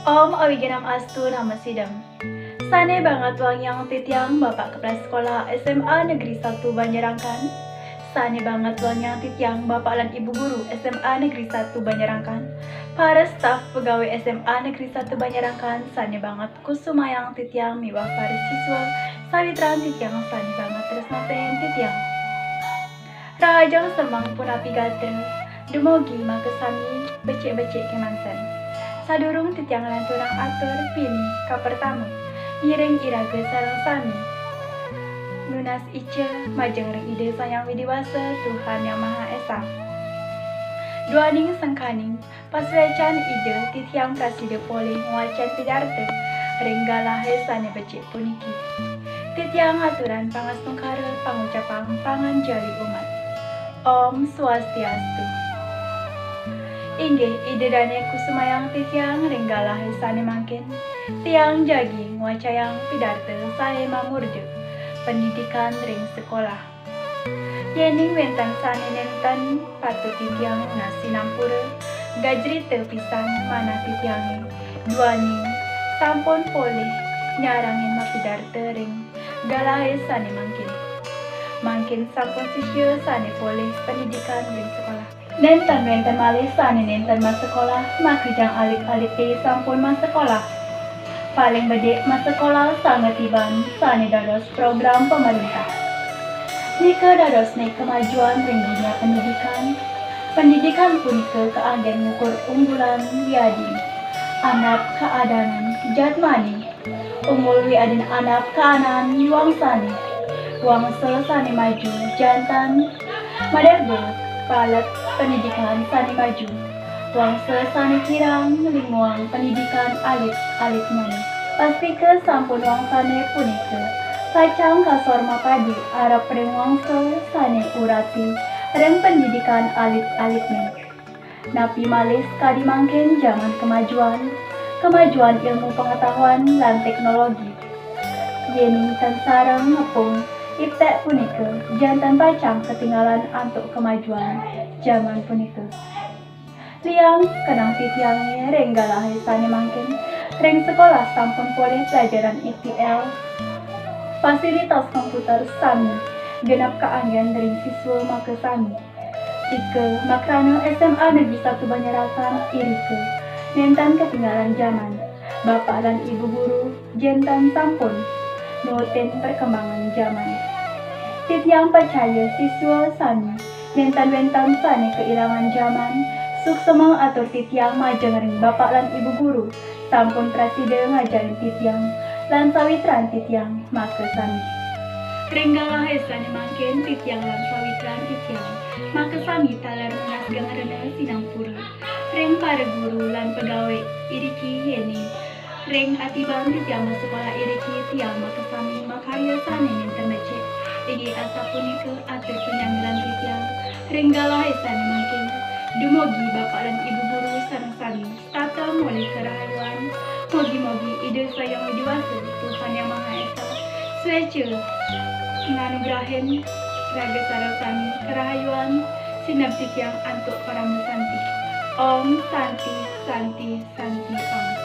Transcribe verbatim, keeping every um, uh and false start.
Om Awighnam Astu Namo Sidam. Sane banget wangiang titiang Bapak Kepala Sekolah S M A Negeri satu Banjarangkan. Sane banget wangiang titiang Bapak lan Ibu Guru S M A Negeri satu Banjarangkan. Para staf pegawai S M A Negeri satu Banjarangkan, sane banget kusumayang titiang miwah para siswa sawitran titiang sane banget tresna sehen titiang. Rahajeng semeng punapi gatra, dumugi makasami becik-becik kemanten. Sadurung titiang nglanturang atur, pinih kapertama, ngiring iraga sareng sami nunas ica majeng ring Ida Sang Hyang Widi Wasa, Tuhan Yang Maha Esa. Duaning sangkaning pasuecan Ida, titiang prasida polih ngwacen pidarta ring galahe sane becik puniki. Titiang ngaturang pangastungkara pangucapang panganjali umat. Om Swastiastu. Inggih, Ida dane kusumayang titiang ring galahe sane mangkin. Tiang jagi ngwacayang pidarta sane mamurda pendidikan ring sekolah. Yening wenten sane nenten patut titiang nunas sinampura, gajrita pisan manah titiange. Duaning sampun polih nyarengin mapidarta ring galahe sane mangkin. Mangkin sampun sisya sane polih pendidikan ring sekolah. Nenten wenten malih sane nenten masekolah, makejang alit-alite sampun masekolah. Paling bedik masekolah sangetiban sane dados program pemerintah. Nika dadosne kemajuan ring dunia pendidikan. Pendidikan punika kaanggen ngukur unggulan wiadin andap kaadanan jadmane. Unggul wiadin andap kaadanan wangsane. Wangsa sane maju janten maderba palet pendidikan sane maju. Wangsa sane kirang linguang pendidikan alit-alitnyane. Pastika sampun wangsane punika pacang kasor mapadu arep ring wangsa sane urati ring pendidikan alit-alitne. Napi malih sakadi mangkin jaman kemajuan, kemajuan ilmu pengetahuan lan teknologi. Yening tan sareng ngepung iptek punika, janten pacang ketinggalan antuk kemajuan jaman punika. Liang kenang titiange ring galahe sane mangkin, ring sekolah sampun polih pelajaran I T L, fasilitas komputer sami genep kaanggen ring siswa makasami. Ika makrana S M A Negeri satu Banjarangkan irika nenten ketinggalan jaman. Bapak lan Ibu Guru janten sampun nuutin perkembangan jaman. Titiang pacaya siswa sami nenten wenten sane kailangan jaman. Suksma atur titiang majeng ring Bapak lan Ibu Guru sampun prasida ngajarin titiang lan sawitran titiang makasami. Ring galahe sane mangkin titiang lan sawitran titiang makasami taler nunas geng rena sinampura ring para guru lan pegawe iriki, yening ring atiban titiang masekolah iriki tiang makasami makarya sane nenten becik. Inggih asapunika atur panyanggran titiang ring galahe sane mangkin. Dumugi Bapak lan Ibu Guru sareng sami tata molih karahayuan. Mugi-mugi Ida Sang Hyang Widi Wasa, Tuhan Yang Maha Esa, sueca nganugrahin raga sareng sami karahayuan, sineb titiang antuk parama santi. Om Santi, Santi, Santi, Om.